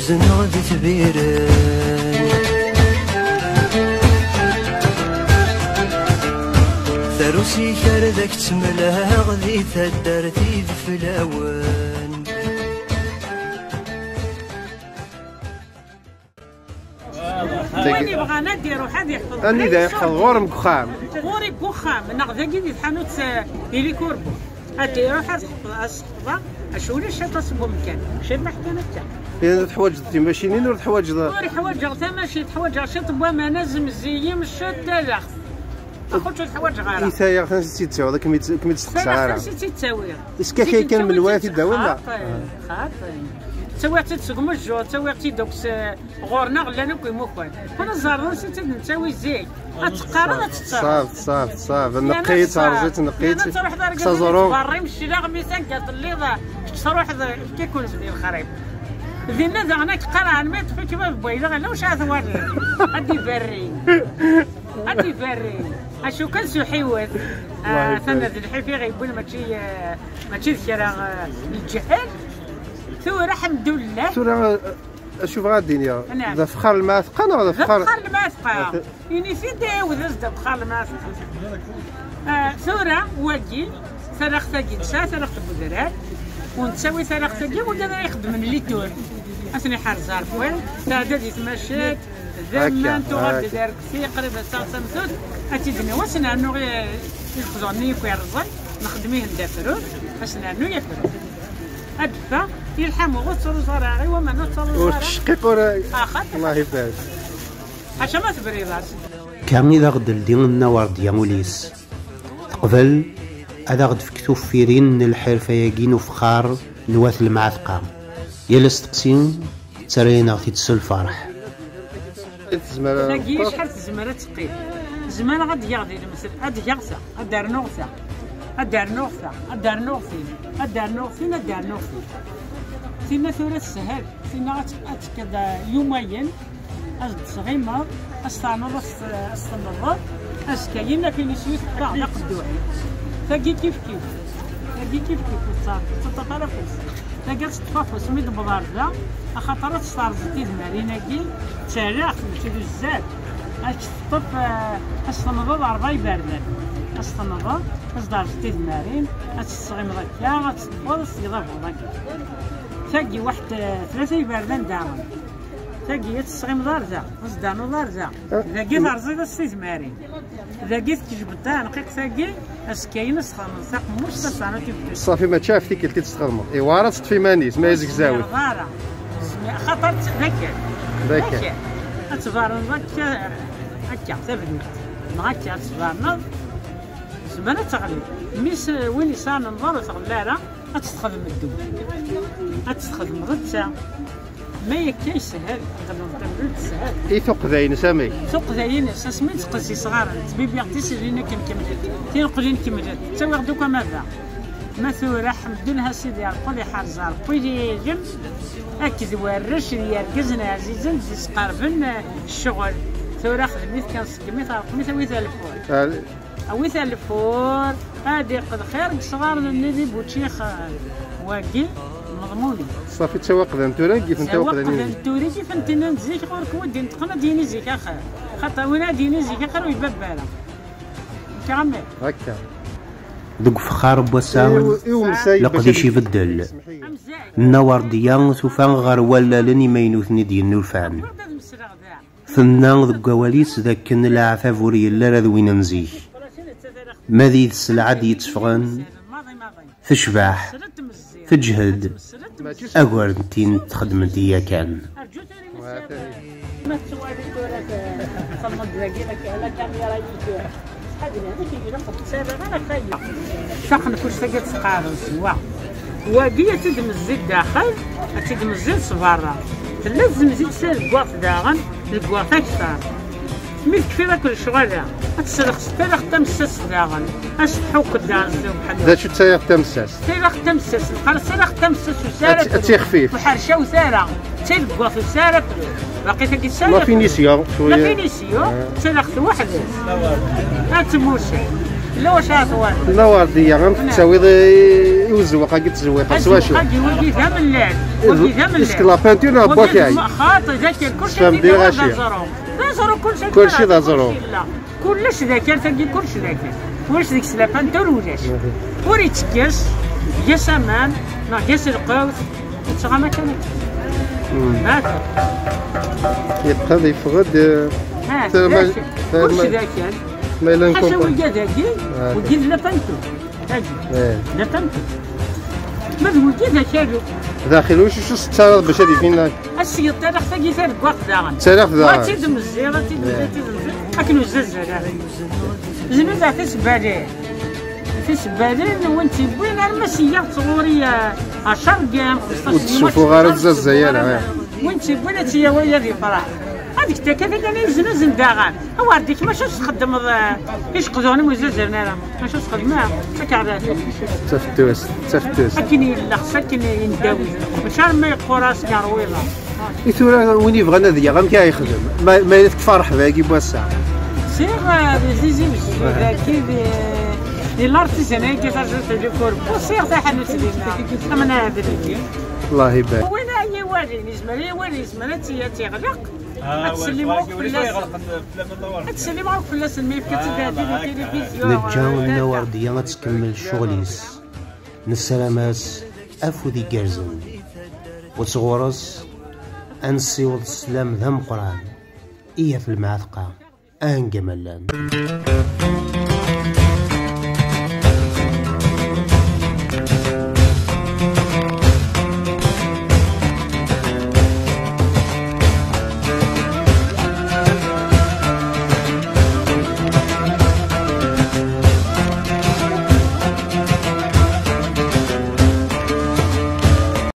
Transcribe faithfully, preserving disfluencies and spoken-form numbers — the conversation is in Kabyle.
Zneɣ di tbiren. Tarusi-k ar d ak-tt-mleɣ di taddart i d fell-awen. Win yebɣan ad iruḥ ad iḥfeḍ. Anida iḥfeḍ? Ɣur-m deg uxxam? Ɣur-i deg uxxam, neɣ dagi di tḥanut, eh, ili kurbu. Ad iruḥ ad ḥfeḍ, ad s-ḥfḍeɣ, acu ulac aṭas n wemkan. Ciṭaḥ kan akka. Ihi teḥwaǧeḍ timacinin, ur teḥwaǧeḍ? Ur ḥwaǧeɣ tamacint, ḥwaǧeɣ ciṭ n waman, azemziyem, ciṭ talaɣt. Axuṭ ur teḥwaǧeɣ ara. I tayaɣt ansi tt-id-tawiḍ, ad kem-id-, kem-id-steqsaɣ ara. Ansi tt-id-tawiḍ? Is kan menwa i t-id-tawiḍ, neɣ? Xaṭi, xaṭi. Ttawiɣ-tt-id seg umejjur, ttawiɣ-tt-id akk s, ɣur-neɣ llan akk imukan. Ur neẓẓar ansi tt-id-nettawi zik. Ad teqqareḍ, ad tettaɣeḍ. Ṣṣab, ṣṣab, ṣṣab. Neqqi-tt, rẓi-tt, neqqi-tt. Ad truḥeḍ argaz-nni berra imecci d aɣmis anga telliḍ, kečč truḥeḍ, efk-ikun di lexrib. Dinna daɣen ad k-qqareɣ, alma yeṭṭef-ik bab n wayla, ala wacu ara twaliḍ. Ad d-iberri. Ad d-iberri. Acu kan s uḥiwet. Ah, atan d lḥif i ɣ-yewwin, mačči, eh, mačči d kra, eh, lǧehel. Tura, ḥemdullah. Tura, eh, acu bɣa ad d-iniɣ? Naam. D afexxar lmeɛteqqa neɣ d afexxar? D afexxar lmeɛteqqa. Ah, te- Init-id, iɛawed-as-d afexxar lmeɛteqqa. Ah, tura, wagi, talaɣt-agi, nesɛa talaɣt n wedrar, u nettawi talaɣt-agi, wagi ara ixeddmen litur. Ad ten-iḥerz ar wul, tɛedda di tmacint, d aman, tuɣal-d d argesi, qrib ad taɣ tamtut, ad tt-id-nawi, ad s-nernu i, i lexdur-nni akk irẓen, nexdem-ihen d afrut, ad s-nernu afrut. Ad d-teffeɣ, i lḥamu ur tettruẓ ara, i waman ur tettruẓ ara. Ur tecqiq ur... Axaṭer. Allah ibarek. Ḥaca ma tebriḍ-as. Akka i d aɣ-d-teldi Nna Werdiya ul-is. Teqbel ad aɣ-d-tefk tuffirin n lḥirfa-agi n ufexxar n wat Lmeɛteqqa. Yal asteqsi, tettarra-yaneɣ-t-id s lferḥ. Tagi acḥal tezmer ad teqqim? Zemreɣ ad d-geɣ di lemtel, ad d-geɣ ta, ad d-rnuɣ ta, ad d-rnuɣ ta, ad d-rnuɣ tin, ad d-rnuɣ tin, ad d-rnuɣ tin. Tinna tura teshel, tinna ad t-, ad tekkeḍ, eh, yumayen, ad s-d-tesɣimeḍ, ad s-ternuḍ, ad s-, ad s-tenneḍ, azekka-yin la finition teqleɛ d aqedduḥ. Tagi kif kif, tagi kif kif, ur tettaṭṭaf ara afus. Tagi ad teṭṭef afus mi d-tewweḍ ar da, axaṭer ad s-terẓeḍ tidmarin-agi, d talaɣt, mačči d uzzal. Ad tt-teṭṭef, eh, ad s-tenneḍ rebɛa iberdan. Ad s-tenneḍ, ad s-d-terẓeḍ tidmarin, ad tt-tesɣimeḍ akka, ad tt-teṭṭfeḍ, ad s-tgeḍ abɣuḍ akka. Tagi waḥed, eh, tlata iberdan daɣen. Tagi ad tesɣimeḍ ar da, ur s-d-ternuḍ ar da. Ah. Dagi terẓiḍ-as tidmarin. Dagi tejbed taɛenqiqt-agi, azekka-ines txedmeḍ taqemmuct, ad s-ternuḍ tibdut. Ṣafi, mačči ɣef tikkelt i tt-txedmeḍ. Iwɛer ad teṭṭef iman-is, ma yezgzawet. Ur zmireḍ ara. Zmi-, xaṭer t-, d akken. D akken. D akken. Ad tberneḍ akka, akka, tabdut. Neɣ akka ad tberneḍ. Zemren ad teɣli. Mi s-, win yesɛan nnḍer ur tɣelli ara. Ad tt-texdem ddel. Ad tt-texdmeḍ d ta. Ma yakka yeshel, xedmeḍ ddel teshel. I tuqda-ines amek? Tuqda-ines, asmi ttqezzis ɣarent, bibiɣ tiselin akken kemmlent, tineqlin kemmlent, ttawiɣ-d akk amada. Ma tura, ḥemdullah a Sidi Ṛebbi, ad iḥerz Ṛebbi yilem, akked warrac d yergazen ɛzizen d-isqerben, eh, ccɣel. Tura xdem-it kan, seggem-it, ṛeqqem-it, awi-t ar lfur. Awi-t ar lfur, ad iqqed xir deg isɣaren-nni di bučix, eh, wagi, meḍmuni. Ṣafi, ttawaqden tura, gifen ttawaqden tura, gifen tinna n zik, ɣur-k wid d-inṭqen ad d-yini zik axir. Xaṭer win ad d-yini zik axir ur ibabba ara. Nekk ɛemmi. Akka. Deg ufexxar n wass-a, i, i umsay leqdic ibeddel. Nna Werdiya tufa ɣer wallalen imaynuten i d-yennulfan. Tenna deg wawal-is d akken leɛtab ur yelli ara d win n zik. Ma d yid-s lɛad yetteffɣen, tecbeḥ, teǧhed, agar n tin txeddment i yakan. Ma tettwali tura txedmeḍ dagi la, la caméra-yi tura. Ttaqen kullec tagi ad teqqareḍ, wa. Wagi ad tt-id-mezzi daxel, ad tt-id-mezzi s berra. Tella tzemzit s leggaɣt daɣen, leggaɣt akter. Mi tekfiḍ akk lecɣal-a, ad tesselxeḍ talaɣt tamessast daɣen, ad s-tḥukkeḍ daɣen s ubeḥlu. D acu d tayaɣt tamessast? Talaɣt tamessast, neqqar talaɣt tamessast ur tesɛi ara ad, ad tixfif. Ur ḥercawet ara, d taleggaɣt ur tesɛi ara afrux. Baqi tagi tesɛa la finition, la finition, ah, d talaɣt weḥd-s. Ad tmucel. Lewṣaṭ-wan. Lawardiya, amek tettawiḍ i, i uzewweq-agi, tzewwiqeḍ s wacu? Azewweq-agi, wagi d amellal. Wagi d amellal. Est-ce que la peinture neɣ n wakal? Xaṭi, d akal, kulci d aẓru. D aẓru, kulci d aẓru. Kullec d akal, tagi kullec d akal. Ulac deg-s la peinture, ulac. Ur ittekkes, ga-s aman, neɣ ga-s lqut, yettɣama kan akka. Hmm. Yeqqel yeffeɣ-d, eh, ha, tama-, d acu? Tama-, kullec d akal. Ma yella ḥaca nkumpa-, wigi dagi, ah, wigi d la peinture. Dagi. Eh. La peinture. Ma d wigi d akalu. Daxil, wacu, wacu tettaraḍ bac ad ifin? Ad s-yeṭṭalaɣ tagi taleggaɣt daɣen. Ttaraɣ daɣen. Ad tt-id-mezziɣ, ad tt-id-mezziɣ, eh, ad tt-id-mezziɣ. Akken uzzazzer ara. Znuzeɣ tisebbalin. Tisebbalin win tt-yewwin arma s-yyaɣ ɣur-i, eh, ɛecṛa n yiḍ, xemseṭṭac. Ur d-tessufuɣ ara, ur ttazzay ara, eh. Win tt-yewwin ad tt-yawi ad yefreḥ. Ad k-d-akka kan ad yeznuzen daɣen. A Werdik, maca s-txeddmeḍ, eh, iceqduɣen-im ur zzazren ara. Maca s-txeddmeḍ, ttakeɣ d tafettust, d tafettust. Akken yella, s akken yendawi. Maca arma yeqqur-as yerwiḍa. I tura win yebɣan ad yaɣ, amek ara yexdem? Ma, ma yella tekfa rreḥba-agi n wass-a. Sɛiɣ, eh, di Tizi Wezzu, dagi di, di l'artisanat, dagi tarjut du corbeau, sɛiɣ taḥanut dinna. Am nɛedel-agi. Allah ibarik. Win ara yi-walin, yezmer ad yi-wali, yezmer ad tt-, ad tt-iɣleq. Ad tsellem akk fell-asen. Ad tsellem akk fell-asen, ma yefka-tt-id Ɛedil di tilifizyu. Neǧǧa Nna Werdiya ad tkemmel ccɣel-is. Nessaram-as afud igerrzen. U sɣur-s, ad nessiweḍ sslam d ameqqran i At Lmeɛteqqa, anga ma llan.